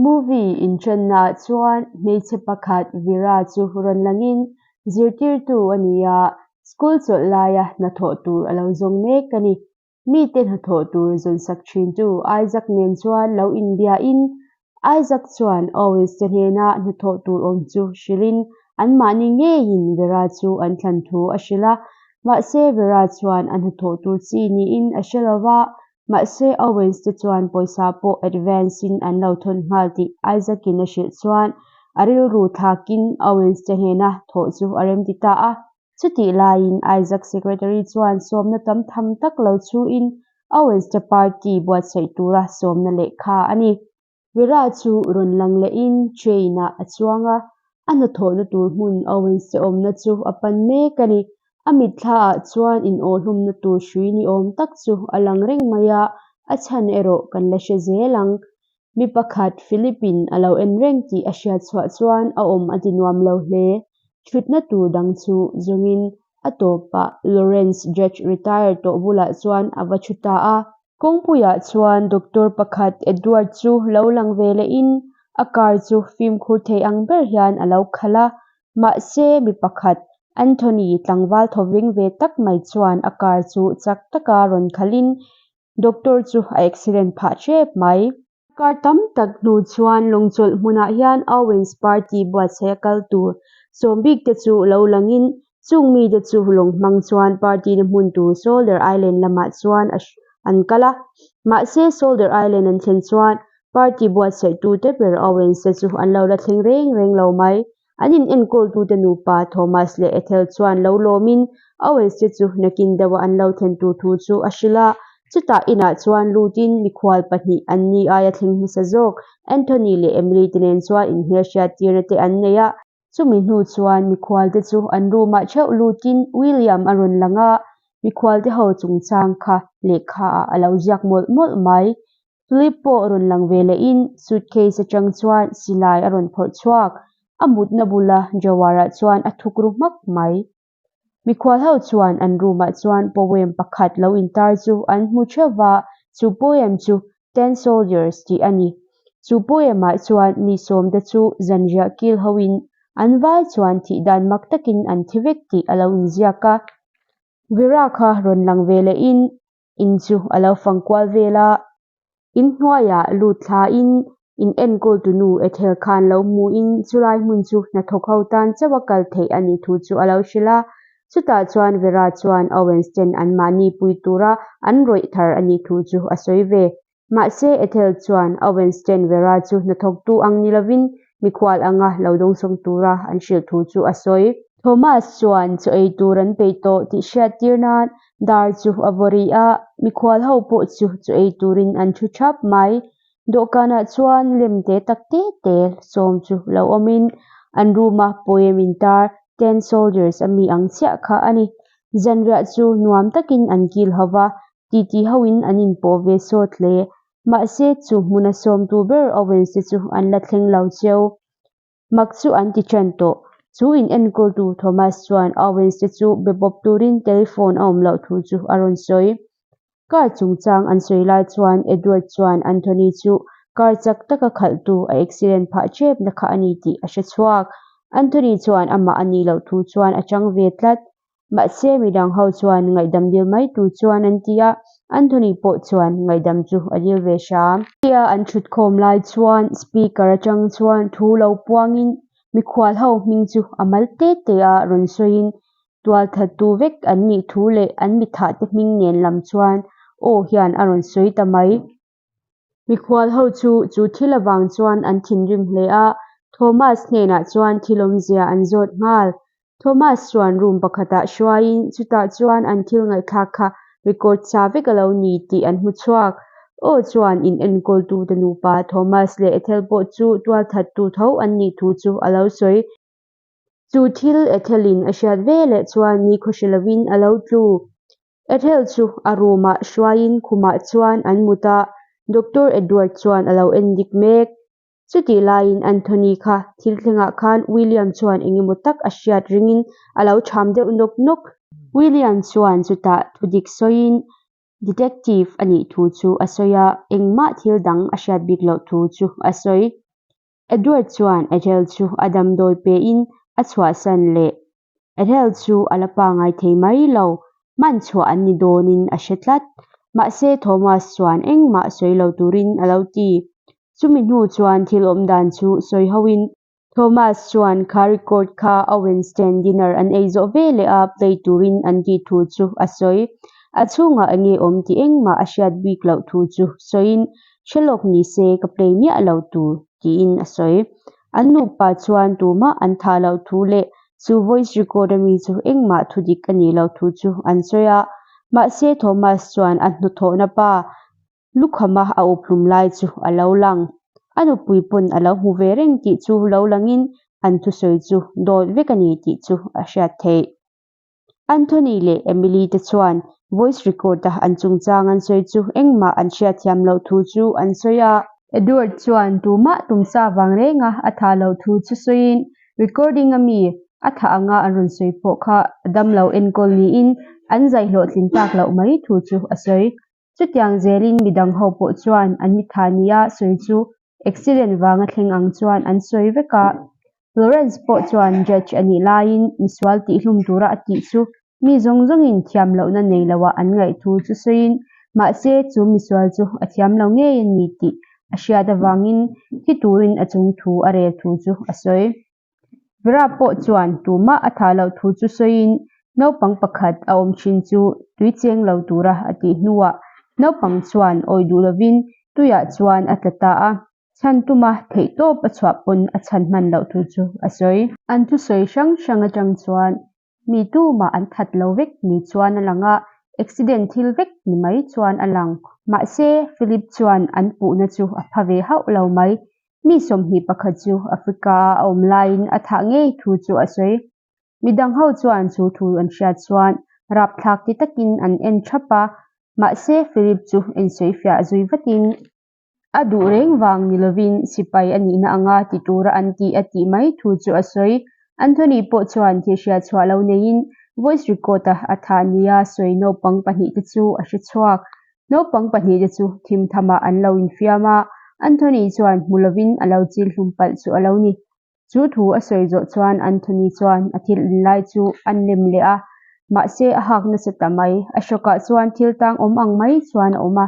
Movie inṭannaah chuan hmeichhe pakhat Vera chu rawn langin zirtirtu a ni a, school chawlh laia hnathawh tur a lo zawng mek a ni. Mite hnathawh tur zawnsak ṭhintu Isaac nen chuan lo inbiain Isaac chuan Owens te hnena hnathawh tur awm chu hrilhin anmahni ngeiin Vera chu an thlan thu a hrilh a. Mahse Vera chuan a hnathawh tur chi niin a hre lo va, mahse Owens te chuan pawisa pawh advance in an lo thawn nghal tih Isaac in a hrilh chuan a rilru thlakin Owens te hnena thawh chu a remti ta a. Chutih laiin Isaac secretary chuan sawmna tam tham tak lo chhuin Owens te party buatsaih tura sawmna lehkha a ni. Vera chu rawn lang lehin train-ah a chuang a, a hnathawhna tur hmun Owens te awmna chu a pan mek a ni. A mitthlaah chuan inawhhlumna tur hrui ni awm tak chu a lang reng mai a, a chhan erawh kan la hre zel ang. Mi pakhat Philip-in a lo en reng tih a hriat chhuah chuan a awm a ti nuam lo hle. Thutna tur dang chu zawngin a tawpah Lawrence Judge retire tawh bulah chuan a va thu ta a. Kawngpuiah chuan doctor pakhat Edward chu lo lang ve lehin a car chu fimkhur thei ang ber hian a lo khalh a, mahse mi pakhat Anthony tlangval thawveng ve tak mai chuan a car chu chak taka rawn khalhin Doctor chu a accident phah hrep mai. Kar tam tak hnu chuan lawngchawlh hmunah hian Owens party buatsaih a kal tur sawm bik te chu lo langin chung mite chu lawng hmang chuan party na hmun tur Solder Island lamah chuan an kal a. Mahse Solder Island an thlen chuan party buatsaih tute ber Owens te chu an lo la thleng reng reng lo mai. An in enkawltute nupa Thomas leh Ethel chuan lo lawmin Owens te chu nakin deuha an lo thlen tur thu chu a hrilh a. Chutah inah chuan lutin mikhual pahnih an ni aia thleng hmasa zawk Anthony leh Emily te nen chuan inhmelhriat tirna te an nei a. Chumi hnu chuan mikhual te chu an room ah theuh lutin William a rawn lang a, mikhual te ho chungchang kha lehkha ah a lo ziak mawlh mawlh mai. Philip pawh rawn lang ve lehin suitcase atang chuan silai a rawn phawrh chhuak. A mutna bula drawer-ah chuan a thuk ru hmak mai. Mikhual ho chuan an room-ah chuan poem pakhat lo intar chu an hmu theuh va, chu poem chu Ten Soldiers tih a ni. Chu poem-ah chuan mi sawmte chu zanriah kil hoin an vai chuan thih dan mak takin an thi vek tih a lo inziak a. Vera kha rawn lang ve lehin In chu a lo fang kual vel a, in hnuaiah lut thlain in enkawltu nu Ethel khan lo hmuin chulai hmun chu hnathawk ho tan chauh a kal theih a nih thu chu a lo hrilh a. Chutah chuan Vera chuan Owens ten anmahni pui tura an rawih thar a nih thu chu a sawi ve. Mahse, Ethel chuan Owens ten Vera chu hnathawktu ang ni lovin mikhual anga lo dawngsawng tura an hrilh thu chu a sawi. Thomas chuan chaw ei tur an peih tawh tih hriattir nan dar chu a vaw rih a, mikhual ho pawh chu chaw ei turin an thu thap mai. Dawhkanah chuan lem te tak te te sawm chu lo awmin an room a poem intar Ten Soldiers a mi ang chiah kha a ni. Zanriah chu nuam takin an kil ho va, Titi hoin an inpawh ve sawt hle. Mahse, chu hmuna sawmtu ber Owens te chu an la thleng lo cheu. Mak chu an ti ṭan tawh. Chu in enkawltu Thomas chuan Owens te chu be bawp turin telephone a awm loh thu chu a rawn sawi. Car chungchang an sawi lai chuan Edward chuan Anthony chu car chak taka khalhtu a accident phah ṭepna kha a ni tih a hre chhuak. Anthony chuan amah a nih loh thu chuan a chang ve tlat. Mahse, midang ho chuan ngaihdam dil mai tur chuan an ti a, Anthony pawh chuan ngaihdam chu a dil ve hram. Tia an thutkhawm lai chuan speaker atang chuan thu lo puangin mikhual ho hming chu a mal te te a rawn sawiin tualthattu vek an nih thu leh an mithah te hming nen lam chuan aw hian a rawn sawi ta mai. Mikhual ho chu chu thil avang chuan an thinrim hle a, Thomas hnenah chuan thil awmzia an zawt nghal. Thomas chuan room pakhatah hruaiin chutah chuan an thil ngaihthlak kha record sa vek a lo ni tih an hmu chhuak. Aw chuan in enkawltute nupa Thomas leh Ethel pawh chu tualthattu tho an nih thu chu a lo sawi. Chu thil Ethelin a hriat veleh chuan nikhaw hre lovin a lo tlu. Ethel chu a room ah hruaiin khumah chuan an mut a, Doctor Edward chuan a lo en dik mek. Chutih laiin Anthony kha thil thlengah khan William chuan eng emaw tak a hriat ringin a lo cham deuh nawk nawk. William chuan chutah thudik sawiin detective a nih thu chu a sawi a, engmah thil dang a hriat bik loh thu chu a sawi. Edward chuan Ethel chu a damdawi pein a chhuahsan leh. Ethel chu a la pangai thei mai lo, hman chhuah an ni dawnin a hre tlat. Mahse Thomas chuan engmah sawi lo turin a lo ti. Chumi hnu chuan thil awm dan chu sawi hoin Thomas chuan kha record kha Owens ten dinner an ei zawh veleh a play turin an tih thu chu a sawi. A chhungah enge awm tih engmah a hriat bik loh thu chu sawiin hre lawk ni se ka play miah lo tur tiin a sawi. An nupa chuan tumah an thah loh thu leh chu voice record ami chu engmah thudik a nih loh thu chu an sawi a. Mahse Thomas chuan a hnawthawhna pa Lukhama a up hlum lai chu a lo lang. A nupui pawn a lo hmu ve reng tih chu lo langin an thusawi chu dawt vek a ni tih chu a hriat theih. Anthony leh Emily te chuan voice record a an chungchang an sawi chu engmah an hriatthiam loh thu chu an sawi a. Edward chuan tumah tumsa vang renga a thah loh thu chu sawiin recording a mi a thah anga an rawn sawi pawh kha a damlo enkawl niin an zai hlawhtlin tak loh mai thu chu a sawi. Chutiang zelin midang ho pawh chuan an mitha nia sawi chu accident vanga thleng ang chuan an sawi vek a. Lawrence pawh chuan judge a nih laiin misual tihhlum tura a tih chu mi zawng zawngin thiam lohna nei loah an ngaih thu chu sawiin mahse chu misual chu a thiam lo ngei a ni tih a hriat avangin thi turin a chung thu a rel thu chu a sawi. Vera pawh chuan tumah a thah loh thu chu sawiin naupang pakhat a awm thin chu tui cheng lo tura a tih hnuah naupang chuan awi duh lovin tuiah chuan a tla ta a, chhan tuma theihtawp a chhuah pawn a chhan hman loh thu chu a sawi. An thusawi hrang hrang atang chuan Mi tumah an that lo vek ni chuan a lang a, accident thil vek ni mai chuan a lang. Mahse, Philip chuan an puhna chu a pha ve hauh lo mai. Mi 21 chu Africa-a a awm laiin a thah ngei thu chu a sawi. Midang ho chuan chu thu an hriat chuan rapthlak ti takin an en thap a, mahse Philip chu ensawifiah zui vatin, A duh reng vang ni lovin sipai a nihna anga ti tura an tih a tih mai thu chu a sawi. Anthony pawh chuan thil hriat chhuah lo neiin voice record-a a thah nia sawi naupang pahnihte chu a hre chhuak. Naupang pahnihte chu thim thamah an lo infiam a, Anthony chuan hmu lovin a lo chil hlum palh chu a lo ni. Chu thu a sawi zawh chuan Anthony chuan a thil inlai chu an lem leh a, mahse a hak nasa ta mai. A hrawkah chuan thil tang awm ang mai chuan a awm a.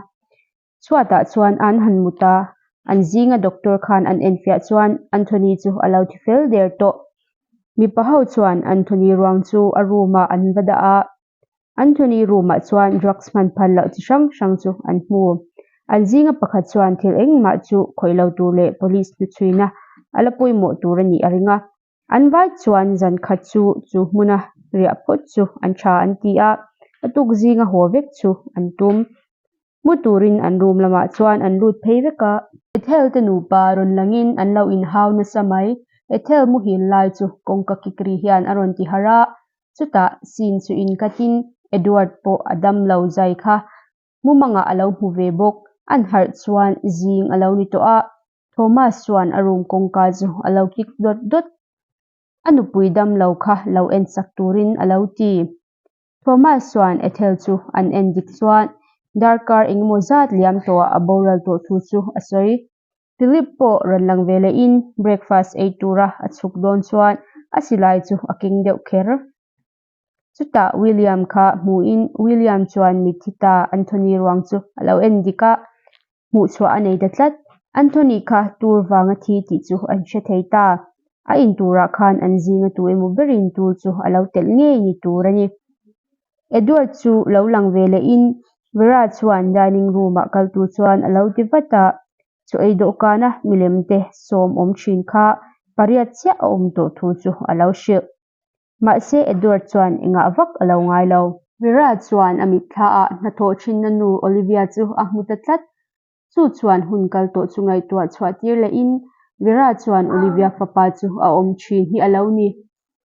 Chhuatah chuan an han mut a, an zinga doctor khan an enfiah chuan Anthony chu a lo thi fel der tawh. Mipa ho chuan Anthony ruang chu a room ah an va dah a, Anthony room ah chuan drugs hman phal loh chi hrang hrang chu an hmu. An zinga pakhat chuan thil engmah chu khawih lo tur leh police hnuchhuina a la pawimawh tur a nih a ring a. An vai chuan zan khat chu chu hmuna riah phawt chu an tha an ti a, a tuk zinga haw vek chu an tum. Mu turin an room lamah chuan an lut phei vek a. Ethel te nupa rawn langin an lo inhau nasa mai. Ethel muhil lai chu kawngka kik ri hian a rawn ti harh a, chutah scene chu inkatin Edward pawh a dam lo zai kha mumangah a lo hmu ve bawk. An harh chuan zing a lo ni tawh a, Thomas chuan a room kawngka chu a lo kik dawt dawt. A nupui dam lo kha lo ensak turin a lo ti. Thomas chuan Ethel chu an en dik chuan darkar engemaw zat liam tawhah a boral tawh thu chu a sawi. Philip pawh rawn lang ve lehin breakfast ei tura a chhuk dawn chuan a silai chu a keng deuh kher. Chutah William kha hmuhin William chuan mitthi ta Anthony ruang chu a lo en dik a, hmuhchhuah a nei ta tlat. Anthony kha tur vanga thi tih chu an hre thei ta. A in turah khan an zinga tu emaw berin tur chu a lo telh ngei ni tur a ni. Edward chu lo lang ve lehin Vera chuan dining room-ah kal tur chuan a lo ti vat a, chaw ei dawhkana milem te sawm awm thin kha pariat chiah a awm tawh thu chu a lo hrilh. Mahse Edward chuan engah vak a lo ngai lo. Vera chuan a mitthla ah hnathawh thinna nu Olivia chu a hmu ta tlat. Chu chuan hun kal tawh chu ngaihtuah chhuah tir lehin Vera chuan Olivia fapa chu a awm thin hi a lo ni.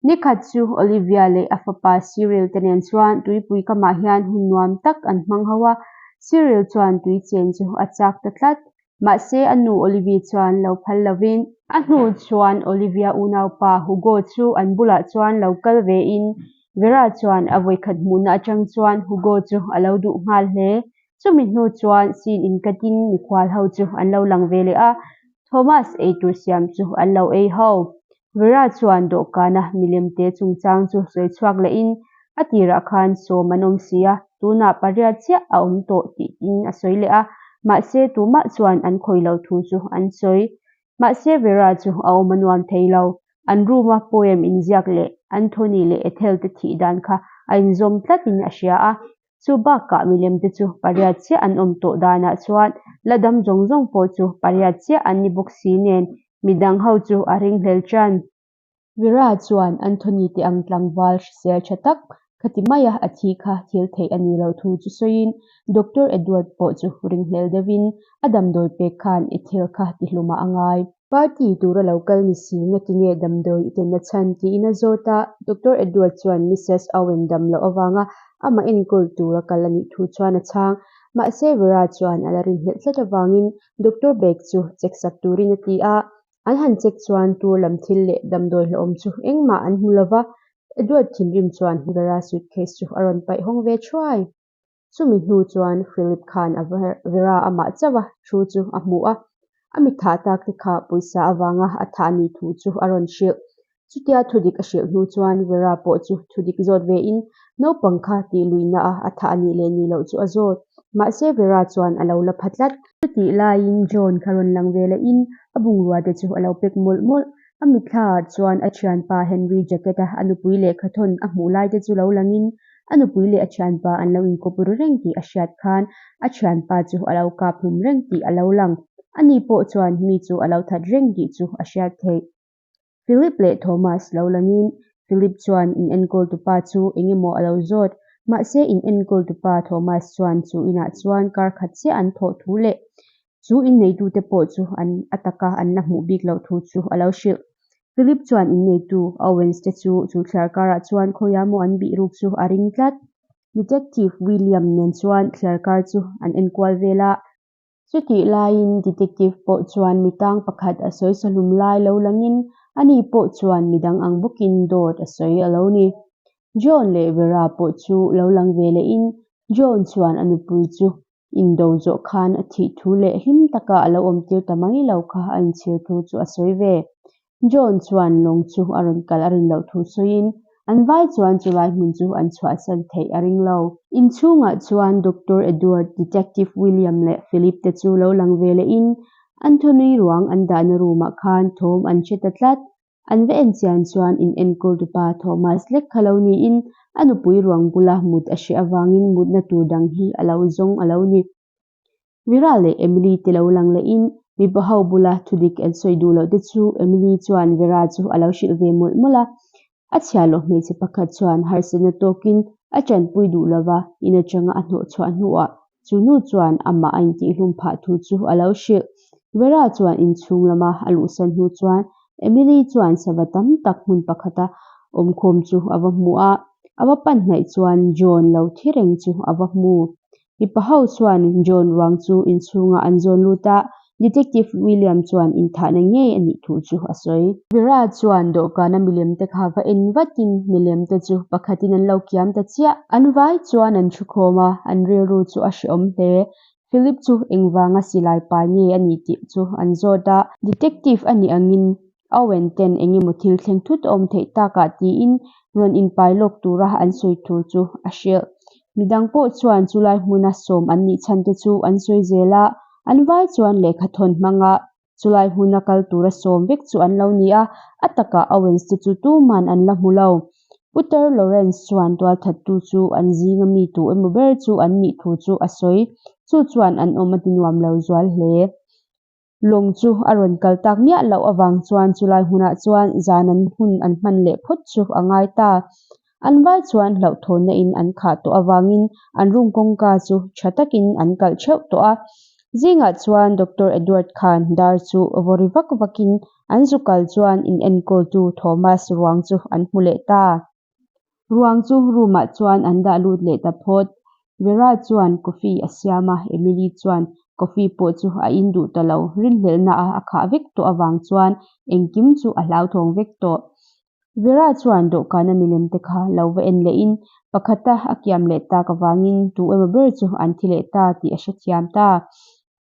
Nikhat chu Olivia leh a fapa Cyril te nen chuan tuipui kamah hian hun nuam tak an hmang ho a, Cyril chuan tui chen chu a chak ta tlat. Mahse a nu Olivia chuan lo phal lovin, A hnu chuan Olivia unaupa Hugo chu an bulah chuan lo kal vein Vera chuan a vawikhat hmuhna atang chuan Hugo chu a lo duh nghal hle. Chumi hnu chuan scene inkatin mikhual ho chu an lo lang ve leh a. Thomas eitur siam chu an lo ei ho. Vera chuan dawhkana milemte chungchang chu sawi chhuak lehin, A tirah khan sawm an awm si a, tunah pariat chiah a awm tawh tiin a sawi leh a, mahse tumah chuan an khawih loh thu chu an sawi. Mahse Vera chu a awm a nuam thei lo. An room-a poem inziak leh Anthony leh Ethel te thih dan kha a inzawm tlatin a hria a, Chu bakah milemte chu pariat chiah an awm tawh danah chuan la dam zawng zawng pawh chu pariat chiah an ni bawk si nen midang ho chu a ringhlel tan. Vera chuan Anthony te ang tlangval hrisel tha tak khati maia a thi kha thil theih a ni loh thu chu sawiin Doctor Edward pawh chu ringhlel deuhin a damdawi pek khan i thil kha tihlumah a ngai. Party tura lo kal ni si ngatinge damdawi i kenna chhan tiin a zawt a, Doctor Edward chuan Missus Owen dam loh avanga amah enkawl tura kal a nih thu chuan a chhang. Mahse Vera chuan a la rinhlelh tlat avangin Doctor bag chu check sak turin a ti a, an han check chuan tur lam thil leh damdawi hlauhawm chu engmah an hmu lova, Edward thinrim chuan Vera suitcase chu a rawn paih hawng ve thuai. Chumi hnu chuan Philip khan a Vera amah chauh a thu chu a hmu a, a mi thah tak te kha pawisa avanga a thah ni thu chu a rawn hrilh. Chutia thudik a hrilh hnu chuan Vera pawh chu thudik zawt ve in naupang kha tih luihna a a thah nih leh nih loh chu a zawt. Mahse Vera chuan a lo la pha tlat. Chutih laiin John kha rawn lang ve leh in a bungrua te chu a lo pek mawlh mawlh. A mitthla ah chuan a thianpa Henry jacket a a nupui lehkha thawn a hmuh lai te chu lo langin a nupui leh a thianpa an lo inkawp ru reng tih a hriat khan a thianpa chu a lo kap hlum reng tih a lo lang. Ani pawh chuan mi chu a lo that reng tih chu a hriat theih. Philip leh Thomas lo langin Philip chuan in enkawltupa chu eng emaw a lo zawt. Mahse in enkawltupa Thomas chuan chu inah chuan kar khat chiah an thawh thu leh Chu inneitute pawh chu an a taka an la hmuh bik loh thu chu a lo hrilh. Philip chuan inneitu Owens te chu chu thliar karah chuan khawiah maw an bih ruk chu a ring tlat. Detective William nen chuan thliar kar chu an enkual vel a. Chutih laiin detective pawh chuan mitang pakhat a sawi sahlum lai lo langin ani pawh chuan midang ang bawkin dawt a sawi a lo ni. John leh Vera pawh chu lo lang ve lehin John chuan a nupui chu Indo zawh khan a thih thu leh hlim taka a lo awmtir ta mai lo kha a inchhir thu chu a sawi ve. John chuan lawng chu a rawn kal a rin loh thu sawiin an vai chuan chulai hmun chu an chhuahsan theih a ring lo. Inchhungah chuan Doctor Edward, Detective William leh Philip te chu lo lang ve lehin Anthony ruang an dahna room ah khan thawm an hre ta tlat. An va en chian chuan in enkawltupa Thomas lek kha lo niin a nupui ruang bula mut a hreh avangin mutna tur dang hi a lo zawng a lo ni. Mira leh Emily te lo lang lehin mipa ho bula thudik an sawi duh loh te chu Emily chuan Vera chu a lo hrilh ve mawlh mawlh a. A chhiahhlawh hmeichhe pakhat chuan harsatna tawkin a tanpui duh lova in atanga a hnawhchhuah hnuah Chu nu chuan amah a intihhlum phah thu chu a lo hrilh. Vera chuan inchhung lama a luhsan hnu chuan Emily chuan sava tam tak hmun pakhata awmkhawm chu a va hmu a, a va pan hnaih chuan John lo thi reng chu a va hmu. Mipa ho chuan John ruang chu inchhungah an zawn lut a, Detective William chuan inthahna ngei a nih thu chu a sawi. Vera chuan dawhkana milemte kha va en vatin milemte chu pakhatin an lo kiam ta chiah. An vai chuan an thu khawm a, an rilru chu a hrehawm hle. Philip chu engvanga silai pai nge a nih tih chu an zawt a. Detective a nih angin Owen ten engemaw thil thleng thut a awm theih takah tiin rawn inpai lawk tura an sawi tur chu a hrilh. Midang pawh chuan chulai hmuna sawm an nih chhan te chu an sawi zel a, an vai chuan lehkha thawn hmanga chulai hmuna kal tura sawm vek chu an lo ni a, a takah Owens te chu tuman an la hmu lo. Putar Lawrence chuan tualthattu chu an zinga mi tu emaw ber chu an nih thu chu a sawi, chu chuan an awm a ti nuam lo zual hle. Lawng chu a rawn kal tak miah loh avang chuan chulai hmunah chuan zan an hun an hman leh phawt chu a ngai ta. An vai chuan hlauhthawnna in an khah tawh avangin an room kawngka chu tha takin an kalh theuh tawh a. Zingah chuan Doctor Edward khan dar chu vaw ri vak vakin an zu kal chuan in enkawltu Thomas ruang chu an hmu leh ta. Ruang chu room ah chuan an dah lut leh ta phawt. Vera chuan coffee a siam a, Emily chuan coffee pawh chu a in duh ta lo. Rinhlelhna a a khah vek tawh avang chuan engkim chu a hlauthawng vek tawh. Vera chuan dawhkana milem te kha lo va en leh in pakhata a kiam leh tak avangin tu emaw ber chu an thi leh ta tih a hrethiam ta.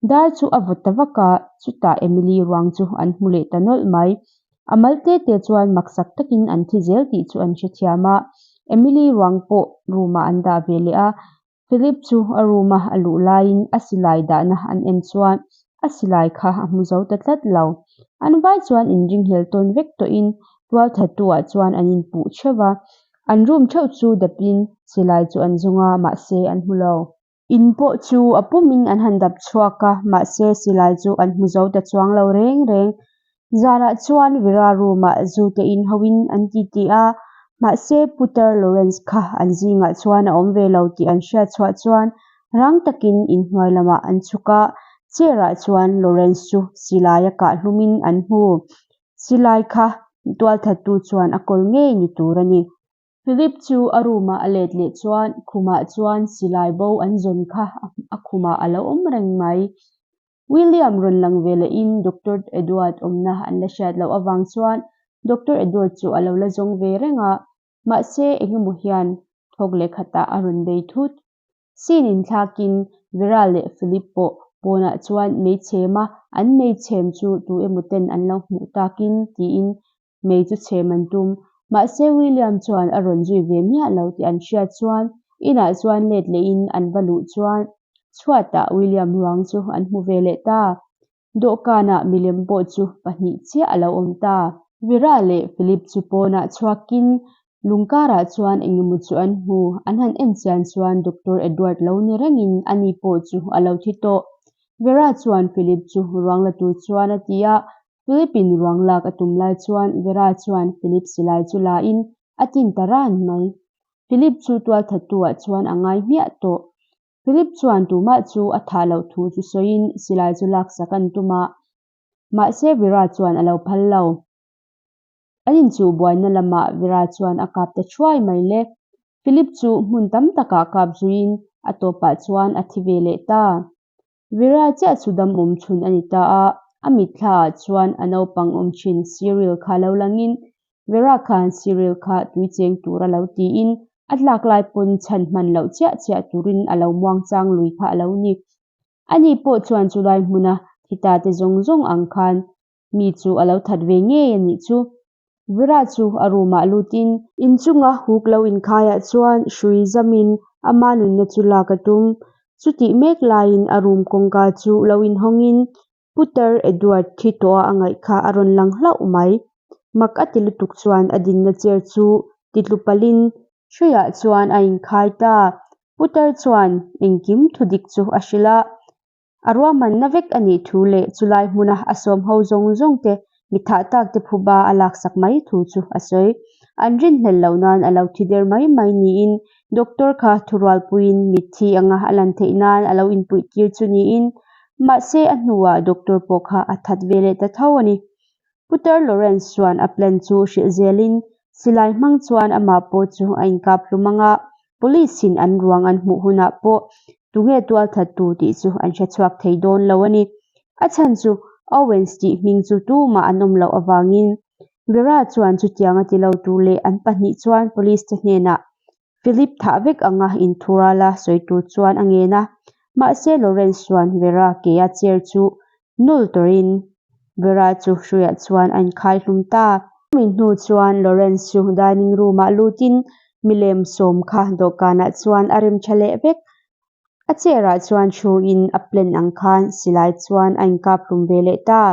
Dar chu a vaw ta vak a, chutah Emily ruang chu an hmu leh ta nawlh mai. A mal te te chuan maksak takin an thi zel tih chu an hrethiam a, Emily ruang pawh room ah an dah ve leh a. Philip chu a room a a luh laiin a silai dahna an en chuan a silai kha a hmu zo ta tlat lo. An vai chuan inringhlel tawn vek tawhin tualthattu ah chuan an inpuh theuh va, an room theuh chu dapin silai chu an zawng a, mahse an hmu lo. In pawh chu a pumin an han dap chhuak a, mahse silai chu an hmu zo ta chuang lo reng reng. Zanah chuan Vera room-ah zu te in hoin an titi a, mahse Putar Lawrence kha an zingah chuan a awm ve lo tih an hriat chhuah chuan rang takin inhnuai lamah an chhuk a, chair-ah chuan Lawrence chu silai a kah hlumin an hmu. Silai kha tualthattu chuan a kawl ngei ni tur a ni. Philip chu a room-ah a let leh chuan khumah chuan silai bo an zawn kha a khumah a lo awm reng mai. William rawn lang ve lehin Doctor Edward awmna an la hriat loh avang chuan Doctor Edward chu a lo la zawng ve reng a, mahse engemaw hian thawk leh khatah a rawn bei thut. Scene inthlakin Vera leh Philip pawh pawnah chuan mei chhem a, an mei chhem chu tu emaw ten an lo hmuh takin tiin mei chu chhem an tum. Mahse William chuan a rawn zui ve miah lo tih an hriat chuan inah chuan let lehin an va luh chuan chhuatah William ruang chu an hmu ve leh ta. Dawhkanah milem pawh chu pahnih chiah a lo awm ta. Vera leh Philip chu pawnah chhuakin lungkarah chuan engemaw chu an hmu. An han en chian chuan Doctor Edward lo ni rengin ani pawh chu a lo thi tawh. Vera chuan Philip chu ruang la tur chuan a ti a, Philip-in ruang lak a tum lai chuan Vera chuan Philip silai chu la in a tin ta ran mai. Philip chu tualthattu ah chuan a ngai hmiah tawh. Philip chuan tumah chu a thah loh thu chu sawiin silai chu laksak an tum a, mahse Vera chuan a lo phal lo. An inchuh buaina lamah Vera chuan a kap ta thuai mai le. Philip chu hmun tam takah kap zuiin a tawpah chuan a thi ve leh ta. Vera chiah chu dam awm chhun a ni ta a, a mitthla ah chuan a naupang awm thin Cyril kha lo langin Vera khan Cyril kha tui cheng tur a lo tiin a tlak lai pawn chhan hman loh chiah chiah turin a lo muang chang lui kha a lo ni. Ani pawh chuan chulai hmuna thi ta te zawng zawng ang khan mi chu a lo that ve ngei a nih chu. Vera chu a room ah lutin inchunga huk lo inkhaiah chuan hrui zamin ama nunna chu lak a tum. Chutih mek laiin a room kawngka chu lo inhawngin Putar Edward thi tawha a ngaih kha a rawn lang hlauh mai. Mak a ti lutuk chuan a dinna chair chu titlu palhin hruiah chuan a inkhai ta. Putar chuan engkim thudik chu a hrilh a. A ruahmanna vek a nih thu leh chulai hmuna a sawm ho zawng zawng te mi thah tak te phuba a laksak mai thu chu a sawi. An rinhlelh loh nan a lo thi der mai mai niin doctor kha thurualpuiin mitthi anga a lan theih nan a lo inpuih tir chu niin mahse a hnuah doctor pawh kha a that ve leh ta tho a ni. Putar Lawrence chuan a plan chu hrilh zelin silai hmang chuan amah pawh chu a inkap hlum ang a, police in an ruang an hmuh hunah pawh tunge tualthattu tih chu an hre chhuak thei dawn lo a ni. A chhan chu Owens tih hming chu tumah an awm loh avangin Vera chuan chutiang a ti lo tur leh an pahnih chuan police te hnenah Philip thah vek anga inthural a sawi tur chuan a ngen a, mahse Lawrence chuan Vera ke-a chair chu nul tawrhin Vera chu hruiah chuan a inkhai hlum ta. Chumi hnu chuan Lawrence chu dining room-ah lutin milem sawm kha dawhkanah chuan a rem tha leh vek. A chair-ah chuan thuin a plan ang khan silai chuan a inkap hlum ve leh ta.